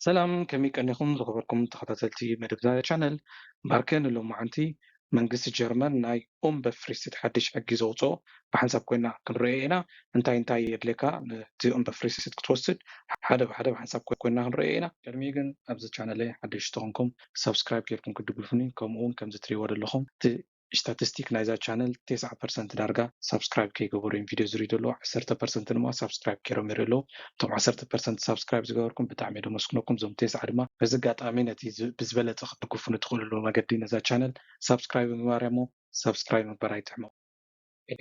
ሰላም፣ ከመይ ቀኒኹም ዝኸበርኩም ተኸታተልቲ መደብ ናይዛ ቻነል? ባርከ ንሎማዓንቲ መንግስቲ ጀርመን ናይ ኡምበፍሪስት ሓድሽ ሕጊ ዘውፅኦ ብሓንሳብ ኮይና ክንርእዮ ኢና። እንታይ እንታይ የድልየካ ነቲ ኡምበፍሪስት ክትወስድ? ሓደ ብሓደ ብሓንሳብ ኮይና ክንርእዮ ኢና። ቅድሚኡ ግን ኣብዚ ቻነለይ ሓደሽ ተኾንኩም ሳብስክራይብ ጌርኩም ክትድግፉኒ፣ ከምኡ እውን ከምዚ ትሪእዎ ዘለኹም እቲ ስታቲስቲክ ናይዛ ቻነል ተስዓ ፐርሰንት ዳርጋ ሳብስክራይብ ከይገበሩ እዮም ቪድዮ ዝሪኡ ዘለዉ። ዓሰርተ ፐርሰንት ድማ ሳብስክራይብ ገይሮም ይሪኡ ኣለዉ። እቶም ዓሰርተ ፐርሰንት ሳብስክራይብ ዝገበርኩም ብጣዕሚ እየ ደመስግነኩም። እዞም ተስዓ ድማ በዚ ኣጋጣሚ ነቲ ዝ- ብዝበለጸ ክትድግፉኒ ትኽእልሉ መገዲ ነዛ ቻነል ሳብስክራይብ ምግባር እያ እሞ ሳብስክራይብ ምግባር ኣይትሕመቑ።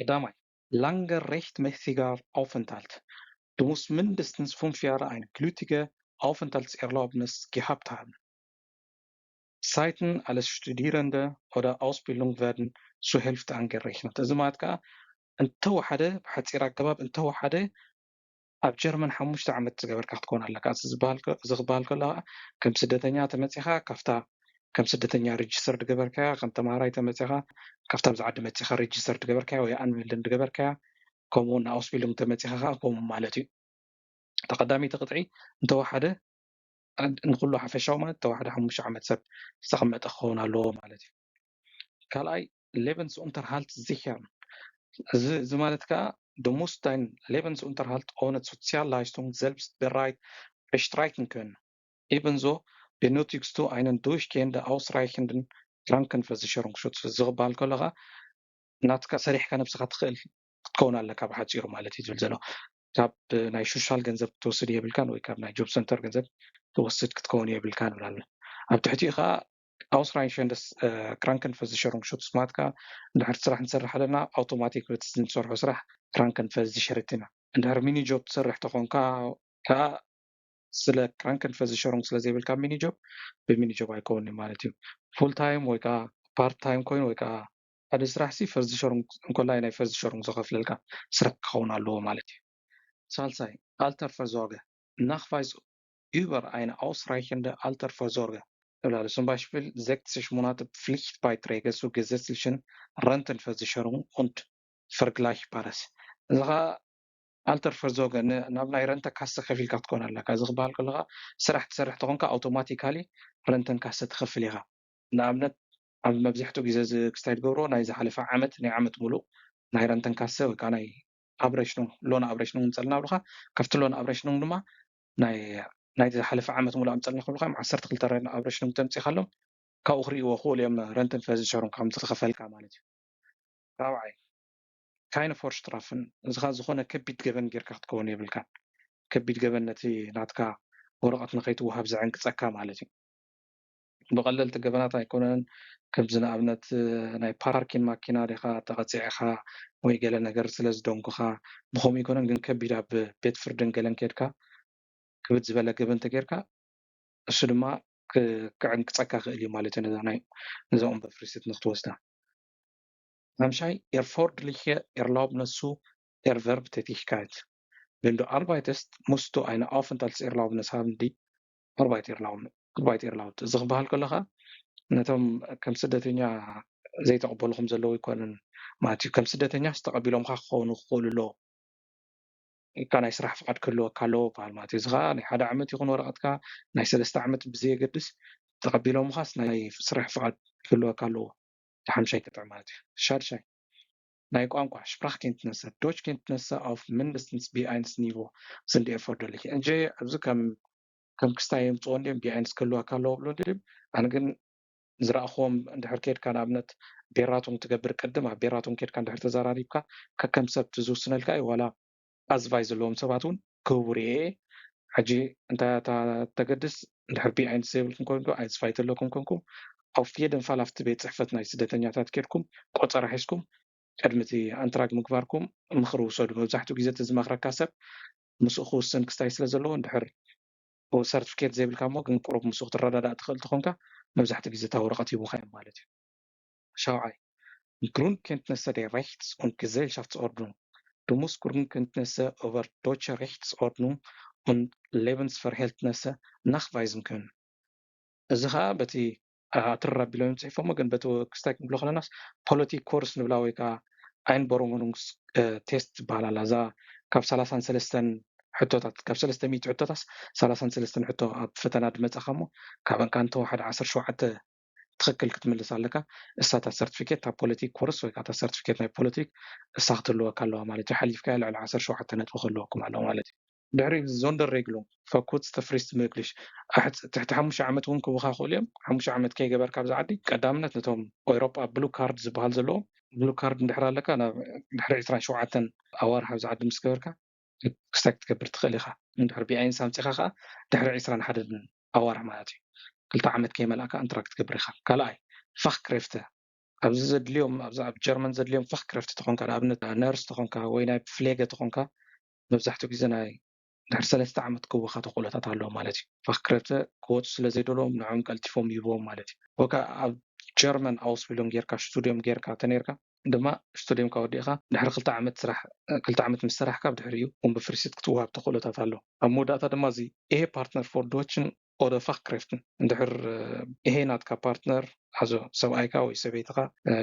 ቀዳማይ፣ lange rechtmäßiger Aufenthalt. Du musst mindestens fünf Jahre eine gültige Aufenthaltserlaubnis gehabt haben. Zeiten als Studierende oder Ausbildung werden zur Hälfte angerechnet. እዚ ማለት ከዓ እንተወሓደ ብሓፂር ኣገባብ እንተወሓደ ኣብ ጀርመን ሓሙሽተ ዓመት ዝገበርካ ክትከውን ኣለካ። እዚ ዝበሃል ከ- እዚ ክበሃል ከሎ ከዓ ከም ስደተኛ ተመፂኻ ካብታ ከም ስደተኛ ሬጅስተር ድገበርካያ፣ ከም ተምሃራይ ተመፂኻ ካብታ ኣብዚ ዓዲ መፂኻ ሬጅስተር ድገበርካያ ወይ ኣንሜልደን ድገበርካያ፣ ከምኡ እውን ንኣውስቢልዱንግ ተመፂኻ ከዓ ከምኡ ማለት እዩ። ተቐዳሚቲ ቅጥዒ እንተወሓደ ኣድ- ንኩሉ ሓፈሻዊ ማለት ተዋሕደ ሓሙሽተ ዓመት ሰብ ዝተቐመጠ ክኸውን ኣለዎ ማለት እዩ። ካልኣይ፣ Lebensunterhalt sichern። እዚ እዚ ማለት ከዓ du musst deinen Lebensunterhalt ohne Sozialleistung selbst bereit bestreiten können. Ebenso benötigst du einen durchgehend ausreichenden Krankenversicherungsschutz። እዚ ክበሃል ከሎ ከዓ ናትካ ሰሪሕካ ነብስኻ ትኽእል ክትከውን ኣለካ ብሓፂሩ ማለት እዩ ዝብል ዘሎ። ካብ ናይ ሹሻል ገንዘብ ክትወስድ የብልካን ወይ ካብ ናይ ጆብ ሰንተር ገንዘብ ትወስድ ክትከውን የብልካን ይብል ኣሎ። ኣብ ትሕቲኡ ከዓ ኣውስራይን ሸንደስ ክራንክን ፈዚሸሩን ሹትስ ማለት ከዓ እንድሕር ስራሕ ንሰርሕ ኣለና ኣውቶማቲክ በቲ ንሰርሖ ስራሕ ክራንክን ፈዚሸርት ኢና። እንድሕር ሚኒ ጆብ ትሰርሕ ተኾንካ ከዓ ስለ ክራንክን ፈዚሸሩን ስለ ዘይብልካ ሚኒ ጆብ ብሚኒ ጆብ ኣይከውን ማለት እዩ። ፉል ታይም ወይ ከዓ ፓርት ታይም ኮይኑ ወይ ከዓ ሓደ ስራሕ ሲ ፈርዚ ሸሩን እንኮላይ ናይ ፈርዚ ሸሩን ዘኸፍለልካ ስራሕ ክኸውን ኣለዎ ማለት እዩ። ሳልሳይ ኣልተር ፈርዞርገ ናኽቫይዝ über eine ausreichende Altersvorsorge ንብላሉ። Zum Beispiel sechzig Monate Pflichtbeiträge zur gesetzlichen Rentenversicherung und vergleichbares። እዚ ኸዓ ኣልተር ፈርዞገ ናብ ናይ ረንተ ካሰ ከፊልካ ክትኮን ኣለካ። እዚ ክበሃል ከለካ ስራሕ ትሰርሕ ተኾንካ ኣውቶማቲካሊ ረንተን ካሰ ትኸፍል ኢኻ። ንኣብነት ኣብ መብዛሕትኡ ግዜ እዚ ክስታይ ትገብርዎ ናይ ዝሓለፈ ዓመት ናይ ዓመት ሙሉእ ናይ ረንተን ካሰ ወይ ከዓ ናይ ኣብሬሽኑን ሎን ኣብሬሽኑን ምፀልና ብልካ ካብቲ ሎን ኣብሬሽኑን ድማ ናይ ናይ ዝሓለፈ ዓመት ሙሉእ ኣምፀልና ክብልካ ዓሰርተ ክልተ ረን ኣብሬሽኑን ተምፂኻሎም ካብኡ ክርእይዎ ክእሉ እዮም ረንተን ፈዚሸሩን ከም ዝኸፈልካ ማለት እዩ። ራብዓይ ካይነ ፎርሽትራፍን እዚ ኸዓ ዝኾነ ከቢድ ገበን ጌርካ ክትከውን የብልካን። ከቢድ ገበን ነቲ ናትካ ወረቐት ንኸይትወሃብ ዘዕንቅፀካ ማለት እዩ። ብቐለልቲ ገበናት ኣይኮነን። ከምዚ ንኣብነት ናይ ፓርኪን ማኪና ዲኻ ተቐፂዕኻ ወይ ገለ ነገር ስለ ዝደንጉኻ ብኸምኡ ይኮነን ግን ከቢድ ኣብ ቤት ፍርድን ገለን ከድካ ክብድ ዝበለ ገበን ተጌርካ እሱ ድማ ክዕንቅፀካ ክእል እዩ ማለት እዩ ነዛ ናይ ነዛ ኡምበፍሪስት ንክትወስዳ። ሓምሻይ erforderliche Erlaubnis zu Erwerbtätigkeit. Wenn du arbeitest, musst du eine Aufenthaltserlaubnis haben, die Arbeit erlaubt. እዚ ክበሃል ከለካ ነቶም ከም ስደተኛ ዘይተቐበሉኹም ዘለዉ ኣይኮነን ማለት እዩ። ከም ስደተኛ ዝተቐቢሎምካ ክኾኑ ክኽእሉ ኣለዎ። ኢካ ናይ ስራሕ ፍቓድ ክህልወካ ኣለዎ በሃል ማለት እዩ። እዚ ከዓ ናይ ሓደ ዓመት ይኹን ወረቐትካ ናይ ሰለስተ ዓመት ብዘየገድስ ተቐቢሎምኻስ ናይ ስራሕ ፍቓድ ክህልወካ ኣለዎ። ሓምሻይ ቅጥዒ ማለት እዩ። ሻድሻይ ናይ ቋንቋ Sprachkenntnisse, Deutschkenntnisse auf mindestens B eins Niveau sind erforderlich። እንጂ ኣብዚ ከም ከም ክስታይ የምፅኦ እንዲም B eins ክህልወካ ኣለዎ ብሎ እንዲም ኣነ ግን ዝረእኽዎም እንድሕር ኬድካ ንኣብነት ቤራቱን ትገብር ቅድም ኣብ ቤራቱን ኬድካ እንድሕር ተዘራሪብካ ከከም ሰብ ትዝውስነልካ እዩ ዋላ ኣዝቫይ ዘለዎም ሰባት እውን ክህቡ ርኤ ሕጂ እንታይ እታ ተገድስ እንድሕር ቢ ኣይንስ ዘይብልኩም ኮይኑ ኣይዝፋይ ዘለኩም ኮንኩም ኣብ ፊየደን ፋል ኣብቲ ቤት ፅሕፈት ናይ ስደተኛታት ኬድኩም ቆፀራ ሒዝኩም ቅድሚ እቲ ኣንትራግ ምግባርኩም ምኽሪ ውሰዱ። መብዛሕትኡ ግዜ እቲ ዝመኽረካ ሰብ ምስኡ ክውስን ክስታይ ስለ ዘለዎ እንድሕር ሰርቲፊኬት ዘይብልካ እሞ ግን ቁሩብ ምስኡ ክትረዳዳእ ትኽእል ተኾንካ መብዛሕትኡ ግዜ እታ ወረቐት ሂቡካ እዮም ማለት እዩ። ሻውዓይ Grundkenntnisse der Rechts- und Gesellschaftsordnung. Du musst Grundkenntnisse über deutsche Rechtsordnung und Lebensverhältnisse nachweisen können. እዚ ከዓ በቲ ኣትረር ኣቢሎም እዮም ፅሒፎሞ ግን በቲ ክስታይ ክንብሎ ከለናስ ፖለቲክ ኮርስ ንብላ ወይ ከዓ ኣይንበሮንግስ ቴስት ትበሃል ኣላ እዛ ካብ ሰላሳን ሰለስተን ሕቶታት ካብ ሰለስተ ሚእቲ ሕቶታስ ሰላሳን ሰለስተን ሕቶ ኣብ ፈተና ድመጻኻ እሞ ካብን ካንተ ሓደ ዓሰርተ ሸውዓተ ትኽክል ክትምልስ ኣለካ። እሳታ ሰርቲፊኬት እታ ፖለቲክ ኮርስ ወይ ከዓ እታ ሰርቲፊኬት ናይ ፖለቲክ እሳ ክትህልወካ ኣለዋ ማለት እዩ። ሓሊፍካ ልዕሊ ዓሰርተ ሸውዓተ ነጥቢ ክህልወኩም ኣለዎ ማለት እዩ። ድሕሪ ዞንደር ሬግሎ ፈኩት ተፍሪስት መግሊሽ ትሕቲ ሓሙሽተ ዓመት እውን ክቡኻ ክእሉ እዮም። ሓሙሽተ ዓመት ከይገበርካ ኣብዚ ዓዲ ቀዳምነት ነቶም ኤውሮጳ ብሉ ካርድ ዝበሃል ዘለዎም ብሉ ካርድ እንድሕር ኣለካ ናብ ድሕሪ ዕስራን ሸውዓተን ኣዋርሕ ኣብዚ ዓዲ ምስ ገበርካ ክስታይ ክትገብር ትኽእል ኢኻ። እንድሕር ቢኣይንስ ኣምፂኻ ከዓ ድሕሪ ዕስራን ሓደን ኣዋርሕ ማለት እዩ። ክልተ ዓመት ከይመልኣካ ኣንትራ ክትገብር ኢኻ። ካልኣይ ፋክ ክሬፍተ ኣብዚ ዘድልዮም ኣብዚ ኣብ ጀርመን ዘድልዮም ፋክ ክረፍቲ ተኾንካ ንኣብነት ነርስ ተኾንካ ወይ ናይ ፍሌገ ተኾንካ መብዛሕትኡ ግዜ ናይ ድሕሪ ሰለስተ ዓመት ክወካ ተኽእሎታት ኣለዎ ማለት እዩ። ፋክ ክረፍተ ክወፁ ስለ ዘይደለዎም ንዕኦም ቀልጢፎም ይህብዎም ማለት እዩ። ወካ ኣብ ጀርመን ኣውስቢሎም ጌርካ ስቱዲዮም ጌርካ ተነርካ ድማ ስቱዲዮምካ ወዲእካ ድሕሪ ክልተ ዓመት ስራሕ ክልተ ዓመት ምስ ሰራሕካ ብድሕሪኡ ወንበ ፍሪስት ክትወሃብ ተኽእሎታት ኣሎ። ኣብ መወዳእታ ድማ እዚ ኤሄ ፓርትነር ፎር ዶችን ኦደ ፋክ ክሬፍትን እንድሕር ኤሄ ናትካ ፓርትነር ሓዞ ሰብኣይካ ወይ ሰበይትኻ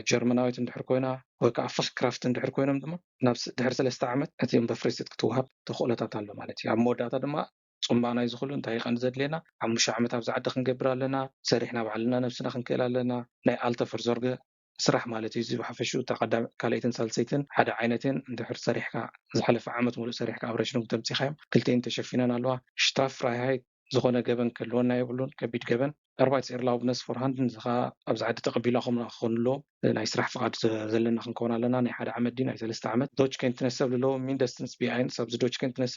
ጀርመናዊት እንድሕር ኮይና ወይ ከዓ ፋክ ክራፍት እንድሕር ኮይኖም ድማ ናብ ድሕሪ ሰለስተ ዓመት እቲ ወንበ ፍሪስት ክትወሃብ ተኽእሎታት ኣሎ ማለት እዩ። ኣብ መወዳእታ ድማ ፅምባቕ ናይ ዝኽሉ እንታይ ቀንዲ ዘድልየና ሓሙሽተ ዓመት ኣብዚ ዓዲ ክንገብር ኣለና፣ ሰሪሕና ባዕልና ነብስና ክንክእል ኣለና። ናይ ኣልተ ፈርዞርገ ስራሕ ማለት እዩ። እዚ ብሓፈሽኡ እታ ቀዳም ካልኣይትን ሳልሰይትን ሓደ ዓይነት እየን። እንድሕር ሰሪሕካ ዝሓለፈ ዓመት ሙሉእ ሰሪሕካ ኣብ ረሽኖም ተምፂኻዮም ክልቲኤን ተሸፊነን ኣለዋ። ሽትራፍ ፍራይሃይት ዝኾነ ገበን ክህልወና የብሉን። ከቢድ ገበን ኣርባይት ኤርላውብነስ ፎርሃንድን እዚ ከዓ ኣብዚ ዓዲ ተቐቢላኹምና ክኾኑ ኣለዎም። ናይ ስራሕ ፍቓድ ዘለና ክንከውን ኣለና። ናይ ሓደ ዓመት ድዩ ናይ ሰለስተ ዓመት ዶች ኬንትነሰ ብልለዎ ሚንደስትንስ ቢኣይንስ ኣብዚ ዶች ኬንትነሰ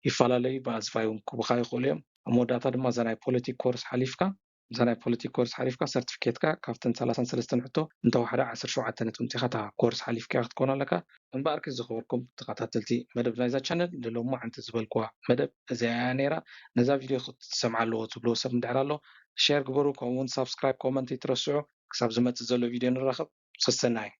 ይፈላለዩ ብኣዝፋይ እውን ክቡኻ ይኽእሉ እዮም። ኣብ መወዳእታ ድማ እዛ ናይ ፖለቲክ ኮርስ ሓሊፍካ እዛ ናይ ፖለቲክ ኮርስ ሓሊፍካ ሰርቲፊኬትካ ካብተን ሰላሳን ሰለስተን ሕቶ እንተወሓደ ዓሰርተ ሸውዓተ ነጥቢ ምፂኻ እታ ኮርስ ሓሊፍካ ክትኮን ኣለካ። እምበኣር ክዝኸበርኩም ተኸታተልቲ መደብ ናይዛ ቻነል ንሎሚ ዓንቲ ዝበልኩዋ መደብ እዚኣ እያ ነይራ። ነዛ ቪድዮ ክትሰምዓ ኣለዎ ትብልዎ ሰብ እንድሕር ኣሎ ሼር ግበሩ፣ ከምኡውን ሳብስክራይብ ኮመንት ይትረስዑ። ክሳብ ዝመፅእ ዘሎ ቪድዮ ንራኸብ። ሰሰናይ።